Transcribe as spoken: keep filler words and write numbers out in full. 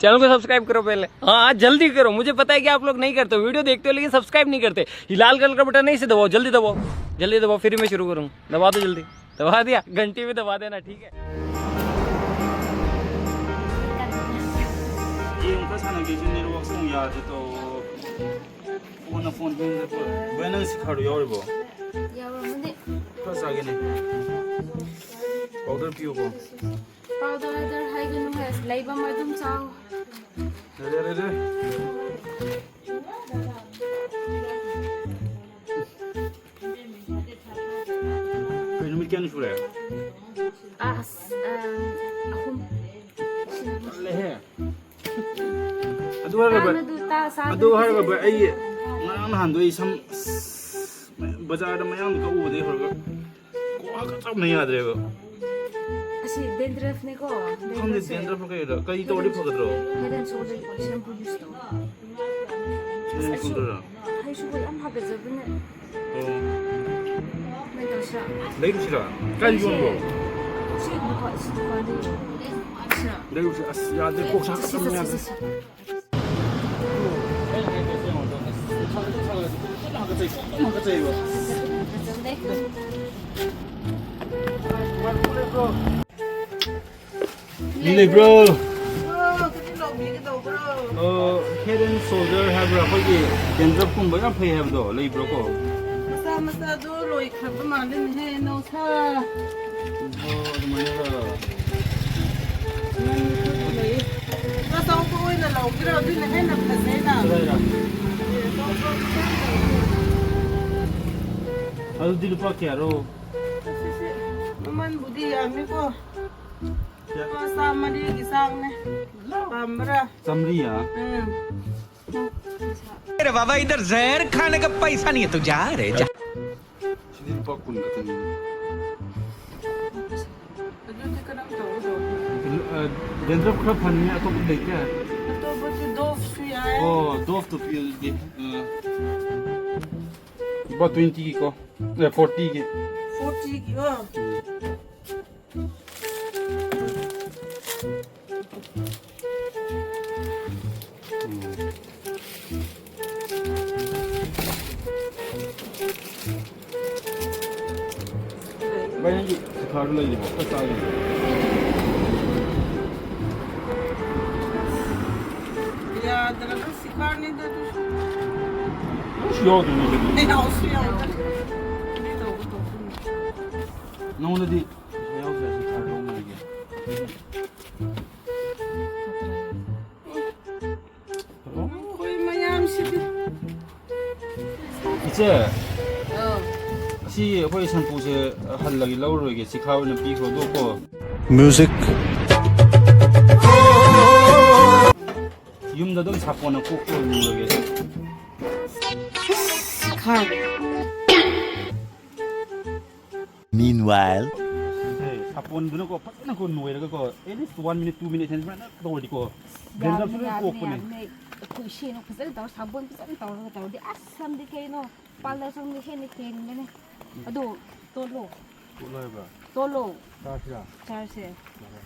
Channel को subscribe करो पहले। हाँ, हाँ, जल्दी करो। मुझे पता है कि आप लोग नहीं करते हो, वीडियो देखते हो लेकिन सब्सक्राइब नहीं करते। ये लाल कलर का बटन है, इसे दबाओ, जल्दी दबाओ, जल्दी दबाओ, फिर मैं शुरू करूँ। दबा दो जल्दी, दबा दिया, घंटी भी दबा देना, ठीक है। ꯒꯦꯝ ꯈꯔ ꯁꯥꯟꯅꯒꯦꯁꯨ ꯅꯦꯠꯋꯥꯛꯁꯦ ꯑꯃꯨꯛ ꯌꯥꯗ꯭ꯔꯦ ꯇꯧ꯫ ꯐꯣꯟꯅ ꯐꯣꯟ ꯐꯦꯡꯗ꯭ꯔꯦ ꯄꯣꯠ꯫ ꯚꯥꯏ, ꯅꯪ ꯁꯤꯈꯥꯔꯨ ꯌꯥꯎꯔꯤꯕꯣ? ꯌꯥꯎꯔꯝꯃꯅꯤ꯫ ꯈꯔ ꯆꯥꯒꯦꯅꯦ꯫ ꯑꯣꯔꯗꯔ ꯄꯤꯌꯨꯀꯣ꯫ ꯄꯥꯎꯗꯔ ꯑꯣꯔꯗꯔ ꯍꯥꯏꯒꯅꯨꯍꯦ, ꯂꯩꯕꯝ ꯑꯗꯨꯝ ꯆꯥꯎ꯫ ꯌꯥꯔꯦ, ꯌꯥꯔꯦ, ꯌꯥꯔꯦ꯫ ꯀꯩ ꯅꯨꯃꯤꯠ ꯀꯌꯥꯅꯤ ꯁꯨꯔꯦ? ꯑꯁ, ꯑ, ꯑꯍꯨꯝ꯫ ꯇꯜꯂꯦꯍꯦ꯫ ꯑꯗꯨ ꯍꯥꯏꯔꯒ ꯚꯥꯏ, ꯇꯥꯅꯗꯨ ꯇꯥ ꯁꯥꯗꯅ ꯑꯗꯨ ꯍꯥꯏꯔꯒ ꯚꯥꯏ, ꯑꯩ ꯉꯔꯥꯡ ꯅꯍꯥꯟꯗꯣ ꯑꯩ ꯁꯝ, ꯑꯁ, ꯕꯖꯥꯔꯗ ꯃꯌꯥꯡꯗ ꯀꯛꯎꯕꯗꯒꯤ ꯍꯧꯔꯒ ꯀ꯭ꯋꯥꯒ ꯆꯞ ꯃꯥꯟꯅ ꯌꯥꯗ꯭ꯔꯦꯕ꯫ ꯑꯁꯤ dandruffꯅꯦꯀꯣ꯫ ꯈꯪꯗꯦ dandruffꯁꯦ꯫ Dandruffꯔ ꯀꯩꯔ? ꯀꯔꯤ ꯇꯧꯔꯗꯤ ꯐꯒꯗ꯭ꯔꯣ? Head and Shoulder shampoo use ꯇꯧ꯫ Head and Shoulderꯔ? ꯑꯩꯁꯨ ꯌꯥꯝ ꯍꯥꯒꯠꯆꯕꯅꯦ꯫ ꯑꯣ꯫ ꯀꯃꯥꯏꯅ ꯇꯧꯁꯤꯔꯥ? ꯂꯩꯔꯨꯁꯤꯔꯥ? ꯀꯥꯏ ꯌꯣꯟꯕ꯭ꯔꯣ? ꯁꯤ ꯗꯨꯀꯥꯟ, ꯁꯤ ꯗꯨꯀꯥꯟꯗ ꯌꯣꯜꯂꯦ꯫ ꯁꯤꯔꯥ? ꯂꯩꯔꯨꯁꯤ꯫ ꯑꯁ, ꯌꯥꯗ꯭ꯔꯦ, ꯀꯣꯛ ꯁꯥꯒꯠꯄꯅ ꯌꯥꯗ꯭ꯔꯦ꯫ ꯃꯤ ꯂꯩꯕ꯭ꯔꯣ? ꯑꯣ, Head and Shoulder ꯍꯥꯏꯕ꯭ꯔꯥ? ꯑꯩꯈꯣꯏꯒꯤ dandruffꯀꯨꯝꯕ ꯌꯥꯝ ꯐꯩ ꯍꯥꯏꯕꯗꯣ ꯂꯩꯕ꯭ꯔꯣ ꯀꯣ? ꯃꯆꯥ ꯃꯆꯥꯗꯣ ꯂꯣꯏꯈ꯭ꯔꯕ ꯃꯥꯜꯂꯦꯅꯦꯍꯦ, ꯅꯧꯁꯥ꯫ ꯑꯣ, ꯑꯗꯨꯃꯥꯏꯅ ꯈꯔ꯫ ꯅꯪ ꯈꯨꯠ ꯂꯩ꯫ ꯑꯆꯧꯕ ꯑꯣꯏꯅ ꯂꯧꯒꯦꯔꯣ? ꯑꯗꯨꯅ ꯍꯦꯟꯅ ꯐꯖꯩꯅ꯫ ꯀꯗꯥꯏꯗ? ꯑꯗꯨꯗꯤ ꯂꯨꯄꯥ ꯀꯌꯥꯔꯣ? ꯑꯁꯤꯁꯦ ꯃꯃꯜꯕꯨꯗꯤ ꯌꯥꯝꯃꯤꯀꯣ꯫ ꯀꯌꯥ? ꯂꯨꯄꯥ ꯆꯥꯝꯃꯔꯤꯒꯤ ꯆꯥꯡꯅꯦ꯫ ꯄꯥꯝꯕ꯭ꯔꯥ? ꯆꯥꯝꯃꯔꯤ, ꯍꯥ? ꯎꯝ꯫ अरे बाबा, इधर जहर खाने का पैसा नहीं है, तू जा रे, जा। ꯁꯤꯗꯤ ꯂꯨꯄꯥ ꯀꯨꯟ ꯈꯛꯇꯅꯤ꯫ ꯑꯗꯨꯗꯤ ꯀꯔꯝ ꯇꯧꯒꯗꯧꯕ? ꯑ, dandruff ꯈꯔ ꯐꯅꯤ, ꯑꯇꯣꯞꯄ ꯂꯩꯇꯦ? ꯑꯇꯣꯞꯄꯗꯤ Doveꯁꯨ ꯌꯥꯏ꯫ ꯑꯣ, Doveꯇꯣ ꯄꯤꯌꯨ ꯑꯗꯨꯗꯤ꯫ ꯑ, ꯂꯨꯄꯥ twentyꯒꯤꯀꯣ꯫ ꯑꯦ, fortyꯒꯤ꯫ Fortyꯒꯤ, ꯑꯣ꯫ ꯎꯝ꯫ ꯚꯥꯏ, ꯅꯪꯒꯤ ꯁꯤꯈꯥꯔꯗꯨ ꯂꯩꯔꯤꯕꯣ? ꯈꯔ ꯆꯥꯒꯦ꯫ ꯌꯥꯗ꯭ꯔꯕ ꯁꯤꯈꯥꯔꯅꯤꯗ ꯑꯗꯨꯁꯨ꯫ ꯑꯁ, ꯌꯥꯎꯗꯣꯏꯅꯦ ꯑꯗꯨꯗꯤ꯫ ꯑꯩ ꯌꯥꯎꯁꯨ ꯌꯥꯎꯗ꯭ꯔꯦ꯫ ꯀꯔꯤ ꯇꯧꯕ ꯇꯧꯁꯅꯨ꯫ ꯅꯉꯣꯟꯗꯗꯤ ꯄꯩꯁꯥ ꯌꯥꯎꯗ꯭ꯔꯦ, ꯁꯤꯈꯥꯔ ꯂꯧꯅꯔꯒꯦ꯫ ꯑꯩꯈꯣꯏ ꯃꯌꯥꯝꯁꯤꯗꯤ꯫ ꯏꯆꯦ, ꯑꯧ꯫ ꯑꯁꯤ ꯑꯩꯈꯣꯏ ꯁꯝꯄꯨꯁꯦ ꯍꯜꯂꯒꯦ, ꯂꯧꯔꯔꯣꯏꯒꯦ, ꯁꯤꯈꯥ ꯑꯣꯏꯅ ꯄꯤꯈ꯭ꯔꯣ, ꯑꯗꯣ ꯀꯣ꯫ Music. ꯌꯨꯝꯗ ꯑꯗꯨꯝ ꯁꯥꯄꯣꯟꯅ ꯀꯣꯛꯇ ꯂꯨꯔꯒꯦ꯫ ꯁꯤꯈꯥ꯫ Meanwhile. Say, ꯁꯥꯄꯣꯟꯗꯨꯅꯀꯣ, ꯐꯖꯅꯀꯣ ꯅꯣꯏꯔꯒꯀꯣ, at least one minute, two minute ꯍꯦꯟꯅ ꯁꯨꯃꯥꯏꯅ ꯇꯧꯔꯗꯤꯀꯣ, ꯌꯥꯕꯅꯦ, dandruff ꯁꯨ ꯂꯣꯏ ꯌꯥꯕꯅꯦ, ꯀꯣꯛꯄꯅꯦ꯫ ꯌꯥꯕꯅꯦ꯫ ꯑꯩꯈꯣꯏ ꯏꯁꯤꯡꯅ ꯐꯖꯅ ꯇꯧꯔ, ꯁꯥꯄꯣꯟ ꯐꯖꯅ ꯇꯧꯔꯒ ꯇꯧꯔꯗꯤ, ꯑꯁ, ꯁꯝꯗꯤ ꯀꯩꯅꯣ, parlour ꯁꯝꯗꯤ ꯍꯦꯟꯅ ꯀꯦꯟꯕꯅꯦ꯫ ꯑꯗꯣ, ꯇꯣꯠꯂꯣ꯫ ꯇꯣꯠꯂꯣ ꯍꯥꯏꯕ? ꯇꯣꯠꯂꯣ꯫ ꯆꯥꯁꯤꯔꯥ? ꯆꯥꯔꯁꯦ꯫ ꯌꯥꯔꯦ꯫